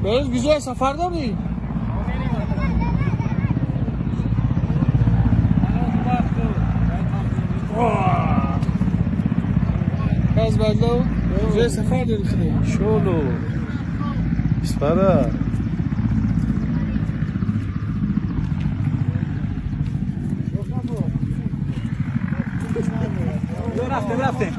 Боз гузар сафар дорӣ? Аз бадло гузар сафар дорӣ худо. Шолу. Испара. Рафтем, рафтем.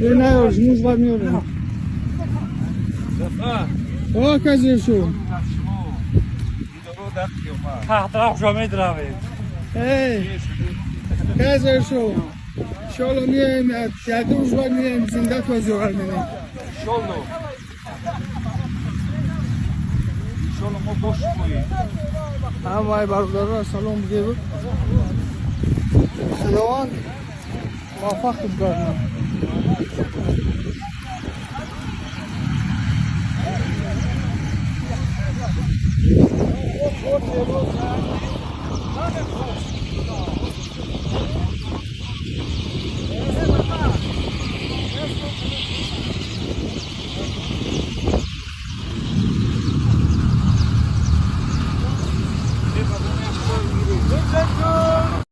نه موز باید میاره. آه کسی شو. تحت جامعه دراوی. ای کسی شو. شالو میایم یک روز باید میایم زنده تو از یوغل میریم. شالو. شالو ما باش موییم. هم وای برادرها سلام بگیر. خداوند موفق بگردانه.